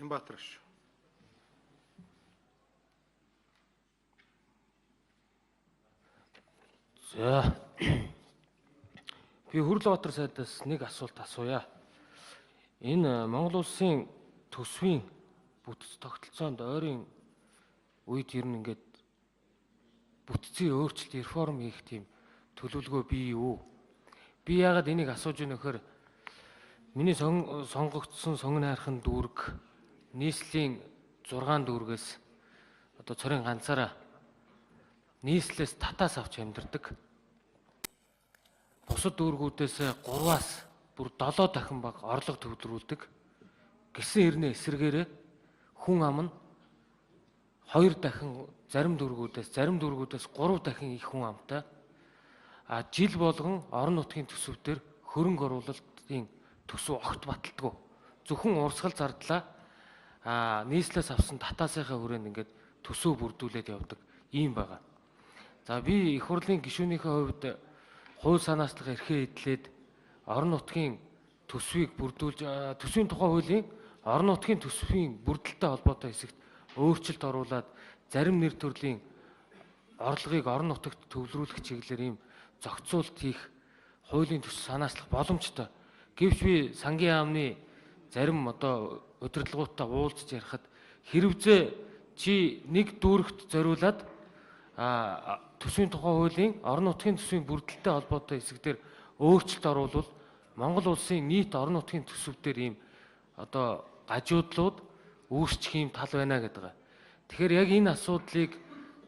Нямбатар гишүүн. За. Би Хүрлбаатар сайдаас нэг асуулт асууя. Энэ Монгол улсын төсвийн бүтэц тогтолцоонд ойрын үед ер нь ингээд бүтцийн өөрчлөлт, реформ хийх тийм төлөвлөгөө бий юу? Би яагаад энийг асууж байна гэхээр миний сонгогдсон сонгон хайрхан дүүрэг нийслэлийн 6 дүүргээс одоо цорын ганцаараа нийслэлээс татаас авч амьдардаг. Бусад дүүргүүдээс 3-аас бүр 7 дахин бага орлого төвлөрүүлдэг. Гэсэн хэрнээ эсрэгээрээ хүн ам нь 2 дахин зарим дүүргүүдээс 3 дахин их хүн амтай. А жил болгон орон нутгийн төсөв дээр хөрөнгө оруулалтын төсөв огт баталдаггүй. Зөвхөн урсгал зардлаа нийслэлээс авсан татаасынхаа хүрээнд ингээд төсөв бүрдүүлээд явдаг ийм байгаа. За би их хурлын гишүүнийхээ хувьд хууль санаачлах эрхээ эдлээд орон нутгийн төсвийг бүрдүүлж төсвийн тухай хуулийн орон нутгийн төсвийн бүрдэлтэй холбоотой хэсэгт өөрчлөлт оруулаад зарим нэр төрлийн орлогыг орон нутагт төвлөрүүлэх чиглэлээр ийм зохицуулт хийх хуулийн төсөв санаачлах боломжтой. Гэвч би сангийн яамны зарим одоо удирдлагуудтай уулзч ярихад хэрвээ чи нэг дүүрэгт зориулаад төсвийн тухай хуулийн орон нутгийн төсвийн бүрдэлтэй холбоотой хэсэг дээр өөрчлөлт оруулвал Монгол улсын нийт орон нутгийн төсөв дээр ийм одоо гажуудлууд үүсчих ийм тал байна гэдэг. Тэгэхээр яг энэ асуудлыг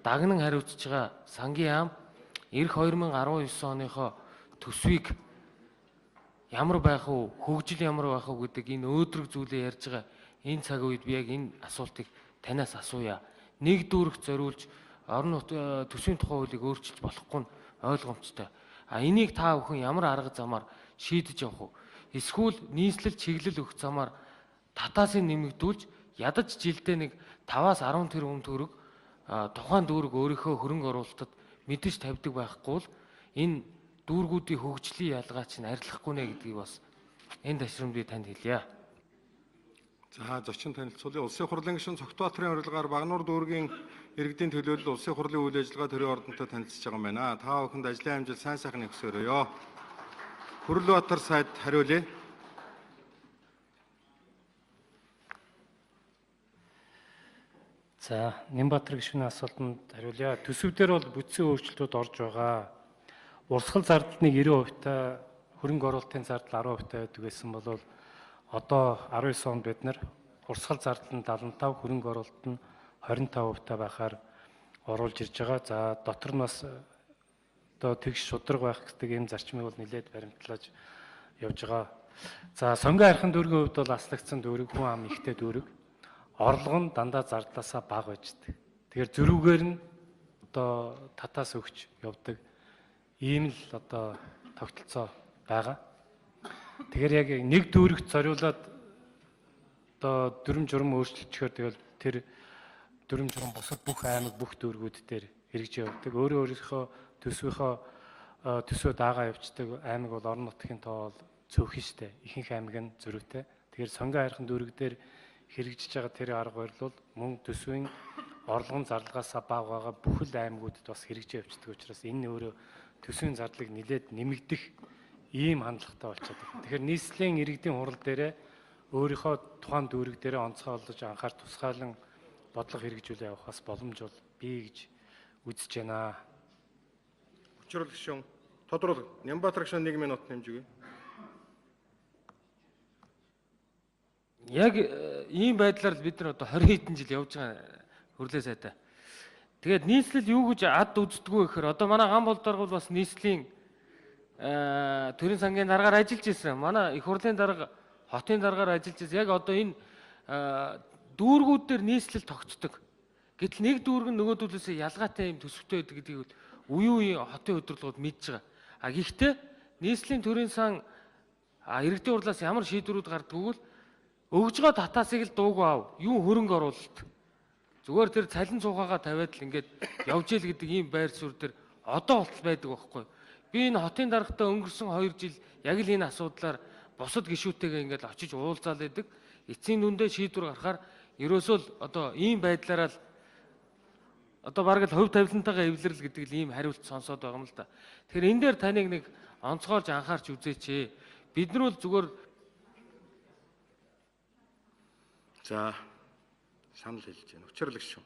дагнан хариуцж байгаа сангийн яам эх 2019 оныхоо төсвийг ямар байх вэ, хөгжил ямар байх вэ гэдэг энэ өөдрөг зүйлээ ярьж байгаа энэ цаг үед би яг энэ асуултыг танаас асууя. Нэг дүүрэгт зориулж орон төсвийн тухай хуулийг өөрчилж болохгүй нь ойлгомжтой. А энийг та бүхэн ямар арга замаар шийдэж явах вэ? Эсвэл нийслэл чиглэл өгөх замаар татаасыг нэмэгдүүлж ядаж жилдээ нэг 5-аас 10 тэрбум төгрөг тухайн дүүрэг өөрийнхөө хөрөнгө оруулалтад мэдэж тавьдаг байхгүй бол энэ дүүргүүдийн хөгжлийн ялгаа чинь арилгахгүй нэ гэдгийг бас энэ ташрамд би танд хэлье. За зочин танилцуулъя. Улсын хурлын гишүүн Цогтбаатарын урилгаар Багануур дүүргийн иргэдийн төлөөлөл Улсын хурлын үйл ажиллагаа төрийн ордонтой танилцж байгаа юм байна. Та бүхэнд ажлын амжилт, сайн сайхныг хүсээрэй. Хүрлбаатар сайд хариулъя. За, Нямбатар гишүүний асуултанд хариулъя. Төсөв дээр бол бүтцийн өөрчлөлтүүд орж байгаа. Урсгал зардал нэг 90% та, хөрөнгө оруулалтын зардал 10% байдаг байсан бол одоо 19 онд бид нар урсгал зардал нь 75, хөрөнгө оруулалт нь 25% та байхаар оруулж ирж байгаа. За, дотор нь бас одоо тэгш шударга байх гэдэг ийм зарчмыг бол нэлээд баримтлаж явж байгаа. За, Сонгон хайрхан дүүргийн хувьд бол аслагдсан дүүрэг, хүн ам ихтэй дүүрэг. Орлого нь дандаа зардлаасаа бага байждаг. Тэгэхээр зөрүүгээр нь одоо татаас өгч явдаг ийм л одоо тогтолцоо байгаа. Тэгэхээр яг нэг дүүрэгт зориулаад одоо дүрм журам өөрчилчихөөр тэгэл тэр дүрм журам бусад бүх аймаг бүх дүүргүүд дээр хэрэгжиж явдаг. Өөрөө өөрийнхөө төсвийнхөө төсөө дагаа явцдаг аймаг бол орон нутгийн тоо бол цөөхөн штэ. Ихэнх аймаг нь зөрүүтэй. Тэгэхээр Сонгон хайрхан дүүрэг дээр хэрэгжиж байгаа тэр арга барил бол мөн төсвийн орлогын зарлагаасаа бага байгаа бүхэл аймагуудад бас хэрэгжиж явцдаг учраас энэ өөрөө төсвийн зардлыг нэлээд нэмэгдэх ийм хандлагатай болчиход байна. Тэгэхээр нийслэлийн иргэдийн хурал дээрээ өөрийнхөө тухайн дүүрэг дээрээ онцгой олж анхаар тусгаалan бодлого хэрэгжүүлээ явах бас боломж бол бий гэж үзэж байна. Учрал гишүүн тодруулга Нямбатар гишүүн 1 минут нэмж өгье. Яг ийм байдлаар л бид нар одоо 20 хэдэн жил явж байгаа хөрлөө сайтай. Тэгээд нийслэл юу гэж ад үздэггүй гэхээр одоо манай гам бол дарга бол бас нийслэлийн төрийн сангийн даргаар ажиллаж исэн. Манай их хурлын дарга, хотын даргаар ажиллаж исэн. Яг одоо энэ дүүргүүд дээр нийслэл тогтдог. Гэтэл нэг дүүрэг нь нөгөөдөлөөсөө ялгаатай юм төсөвтэй байдаг гэдгийг үе үеийн хотын удирдлагууд мэдж байгаа. А гэхдээ нийслэлийн төрийн сан иргэдийн хурлаас ямар шийдвэрүүд гардггүй л өгж байгаа татаасыг л дуугүй ав. Юу хөрөнгө оруулалт. Зүгээр тэр цалин цугаагаа тавиад л ингээд явж ил гэдэг ийм байр суурь дээр одоо болтол байдаг байхгүй. Би энэ хотын даргатай өнгөрсөн 2 жил яг л энэ асуудлаар бусад гишүүтэйгээ ингээд очиж уулзаал байдаг. Эцсийн дүндээ шийдвэр гаргахаар ерөөсөө л одоо ийм байдлаараа л одоо бараг л хувь тавилантайгаа эвлэрэл гэдэг л ийм хариулт сонсоод байгаа юм л да. Тэгэхээр энэ дээр таныг нэг онцгойлж анхаарч үзээч. Бид нар бол зүгээр. За, санал хэлж байна. Учирлаг шүү.